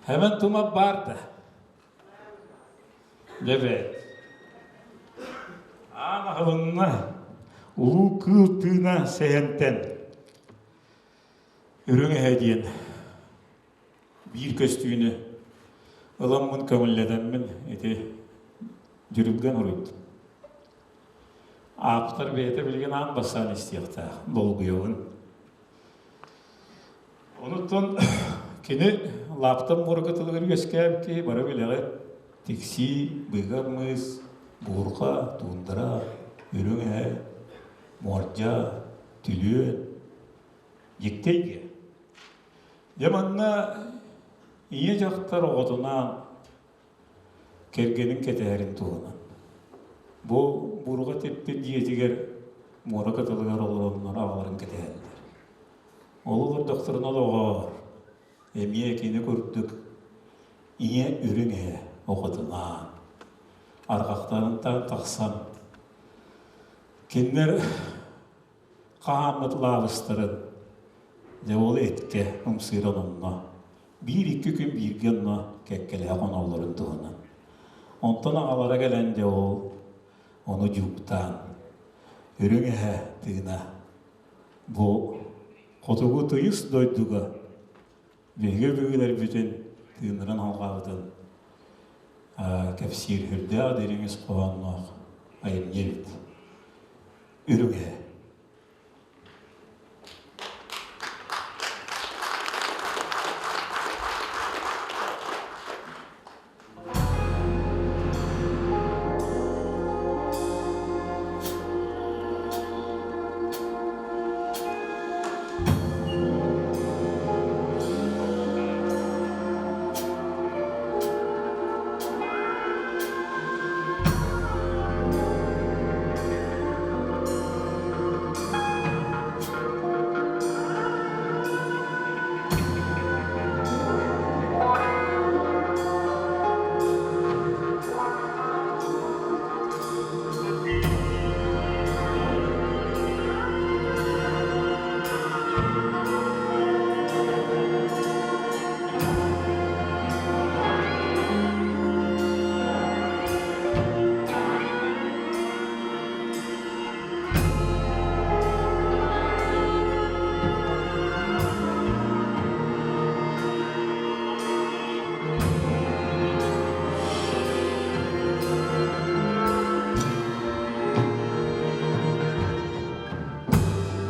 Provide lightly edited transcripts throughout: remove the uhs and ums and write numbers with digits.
Хэмэн тума баар да? Дьэ бэт. Аан аһылынна. Улуу кыыл тыына сэһэнтэн Үрүҥ эһэ диэн биир көстүүнү ыламмын көҥүллэтэммин ити дьүрүлгэн уруйдум. Ааптар бэйэтэ билигин аан бастаан истиэхтээх, долгуйабын. Онуттан кини лааптан муора кытылыгар үөскээбит киһи бары билэҕит Тиксии, Быыгар мыыс, Буурҕа, Туундара, Үрүҥ эһэ, Муордьа, Түлүөн, Дьикти эйгэ. Дьэ манна ийэ дьахтар оҕотунаан кэргэнин кэтэһэрин туһунан. Бу буурҕа типпит дьиэтигэр муора кытылыгар олороннор аҕаларын кэтэһэллэр. Ол олордохторуна доҕоор, эмиэ кини курдук ийэ үрүҥ эһэ оҕотунаан арҕахтарыттан тахсан кинилэр хаһааммыт лаабыстарын дьэ ол эткэ ымсыыран онно биир-икки күн бииргэ онно кэккэлэһэ хоноллорун туһунан. Онтон аҕалара кэлэн дьэ ол ону дьууктаан үрүҥ эһэ тыына бу хотугу тыйыс дойдуга биһиги өбүгэлэрбитин тыыннарын алҕаабытын кэпсиир үрдээх дириҥ ис хоһоонноох айымньы эбит. Үрүҥ эһэ.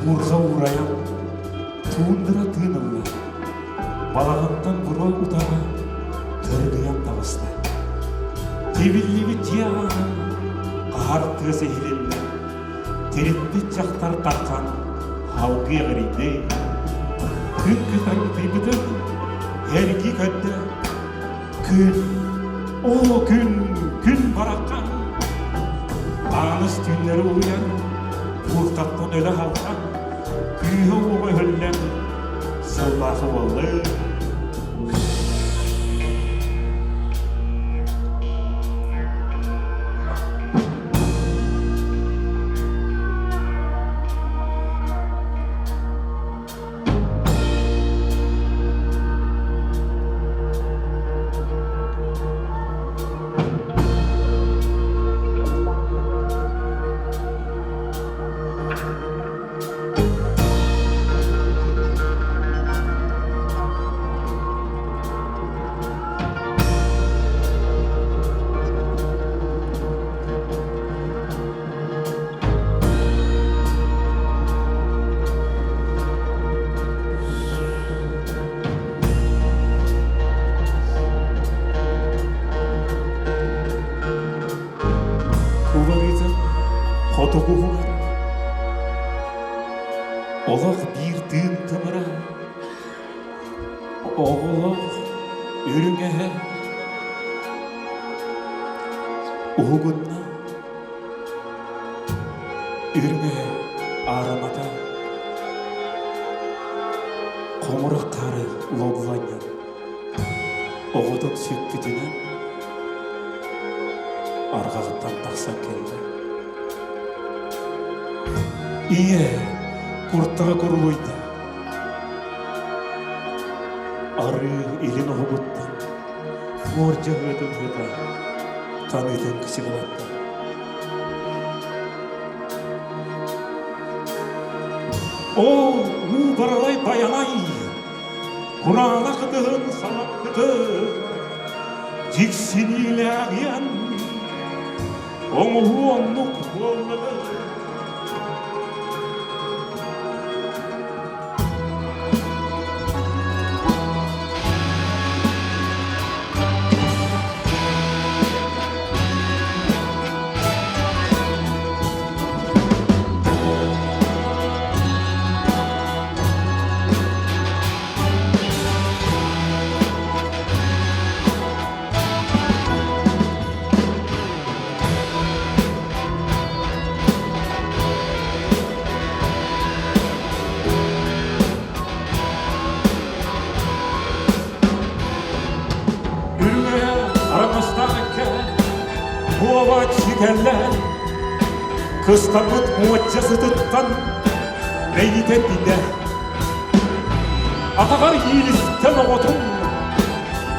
Буурҕа уурайан, туундара тыын ылла. Балаҕантан буруо утаҕа тыргыйан таҕыста. Тибиллибит дьиэ аанын хаһар тыас иһилиннэ. Тириппит дьахтар тархан халгыы эҕирийдэ. Күн кытары ытыйбытын эргии көрдө. Күн, оо күн, күн бараххан. Ааныс түүннэри улуйан, кууртаттан өлө халхан, күүһэ уоҕа өһүллэн, сылбаахы буолла. Уларыытын хотугу уһугар олох биир тыын тымыра оҕолох үрүҥ эһэ уһугунна Үрүҥ эһэ аарамата хомурах хаары лобуланньан оҕотун сүкпүтүнэн арҕаҕыттан тахсан кэллэ. Ийэ куртаҕа курулуйда. Арыы илин уһугуттан. Муордьа ыһыытын ыһыта таныытын кычыгылатта. Ол уу баралай байанай, кураанах ытыһын салаппытын, дьиксиниилээҕиэн оҥоһуу оннук буоллаҕын. Үрүҥэ араҥастаах эккэ буоба чикэллэ кыстаммыт муочча сытыттан мэйитэ тидэ атаҕар иилистэн оҕотун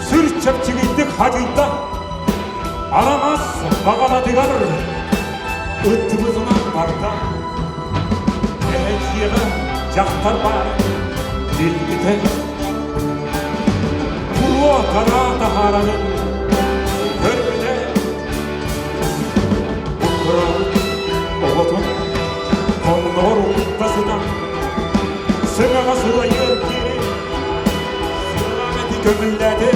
сүр чэпчигийдик хадьыйда араҥас баҕанатыгар ыттыбытынан барда Эһэдьиэҕэ дьахтар баар билбитэ буруо тараа таһаарарын көрбүтэ буккураабыт оҕотун хонноҕор укта сытан сыҥаҕа сылайыар диэри сыалаах эти көҥүллээтэ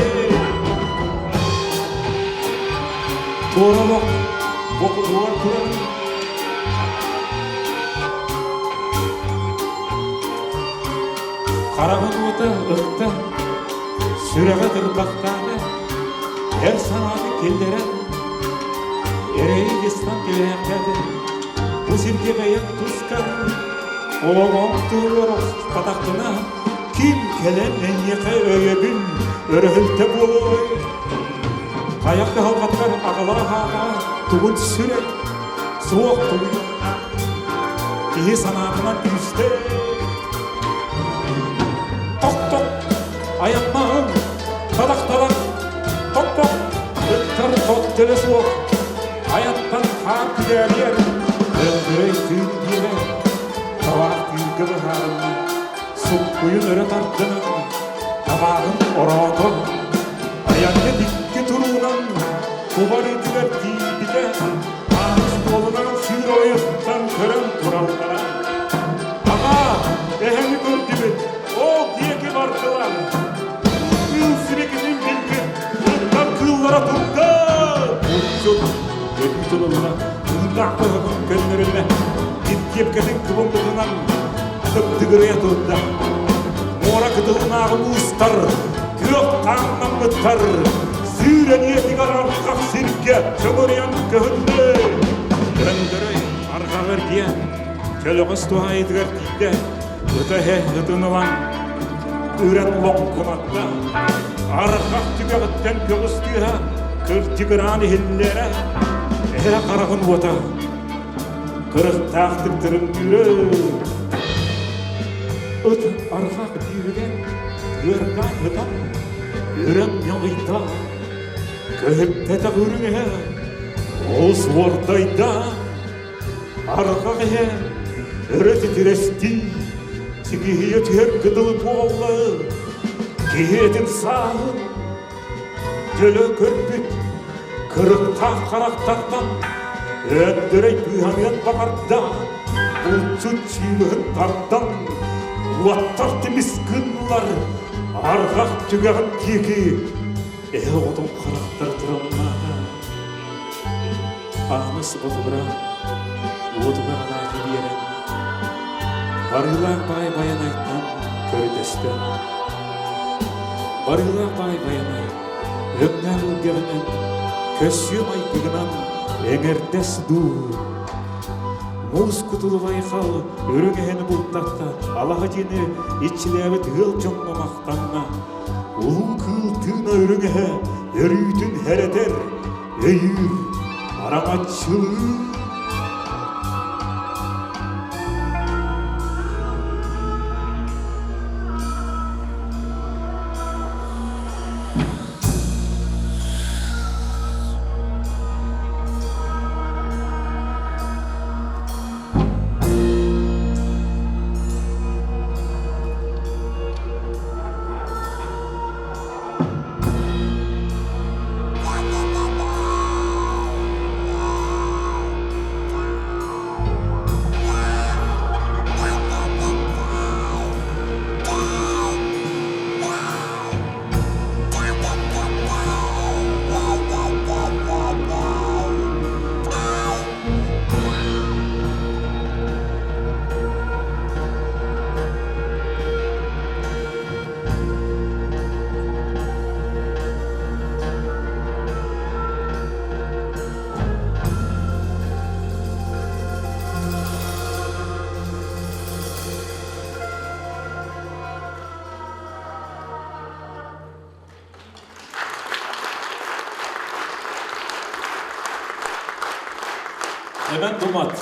туора олох бокутугар туран Хараҕын уота ыкта, сүрэҕэ тырбахтаата, эр санааны киллэрэн, эрэйи быстан түһээхтээтэ. Бу сиргэ бэйэҥ тускар, олоҕуҥ туһугар охсуспатаххына, ким кэлэн эйиэхэ өйөбүл, өрөһүлтэ буолуой? Хайах кыһалҕатыгар аҕалара хаата тугун сүрэй, суох тулуйуохтаах. Киһи санаатынан күүстэй. Тох-тох, айаннаһын, талах-талах, топ-топ, ыттар тот төлө суох, айантан хаар күдээрийэр, өндөрөй тыын диэрэ, табаах тыырга быһаарынна, суккуйун өрө тардынан, табааҕын ороото, айанньыт икки туруунан кубарыытыгар тиийбитэ, Ааныс буолунан сыыр ойуттан көрөн тураллара. Аҕаа, эһэни көрдүбүт, ол диэки бардылар. Кыыл сибикитин билбит, ыттар кыыллара турда. Булчут өлүүтүн ылла, тыыннаах быһабын көннөрүннэ, киэпкэтин кыбыммытынан тыптыгырыйа турда. Муора кытылынааҕы муустар күөх хааннаммыттар, Сыыр эниэтигэр арҕах сиргэ чөҥөрүйэн көһүннэ. Өндөрөй арҕаҕы эргийэн, чөлөҕөс туһаайытыгар тиийдэ, ыта эһэ ытын ылан, үрэн лоҥкунатта. Арҕах түгэҕиттэн көҕүс тыаһа кырдьыгыраан иһиллэрэ, эһэ хараҕын уота кырыктаахтык тырымныыры. Ыт арҕах дииригэр ыардаан ытан, үрэн ньалыйда, көһүппэтэх үрүҥ эһэ олус уордайда, арҕах эһэ өрө титирэстии, тигиһийэ түһэр кыдылы буолла, киһи этин сааһын дьөлө көрбүт кырыктаах харахтартан Өндөрөй быыһаныан баҕарда, булчут чыыбыһын тардан, уоттар тимис гыннылар, арҕах түгэҕин диэки эһэ оҕотун харахтара тырамнаата. Ааныс ботугура уотугар алаадьы биэрэн, барыылаах баай Байанайтан көрдөстө. Барыылаах баай Байанай өҥнөөх илгэҕинэн, көссүө майгыгынан эҥэрдэс дуу. Муус кутулубай хал үрүҥ эһэни бултатта, алаһа дьиэни иччилээбит ыал дьоҥҥо махтанна. Улуу кыыл тыына үрүҥ эһэ өрүүтүн хэрэтэр, өйүүр, араҥаччылыыр. Эбэн Тумат.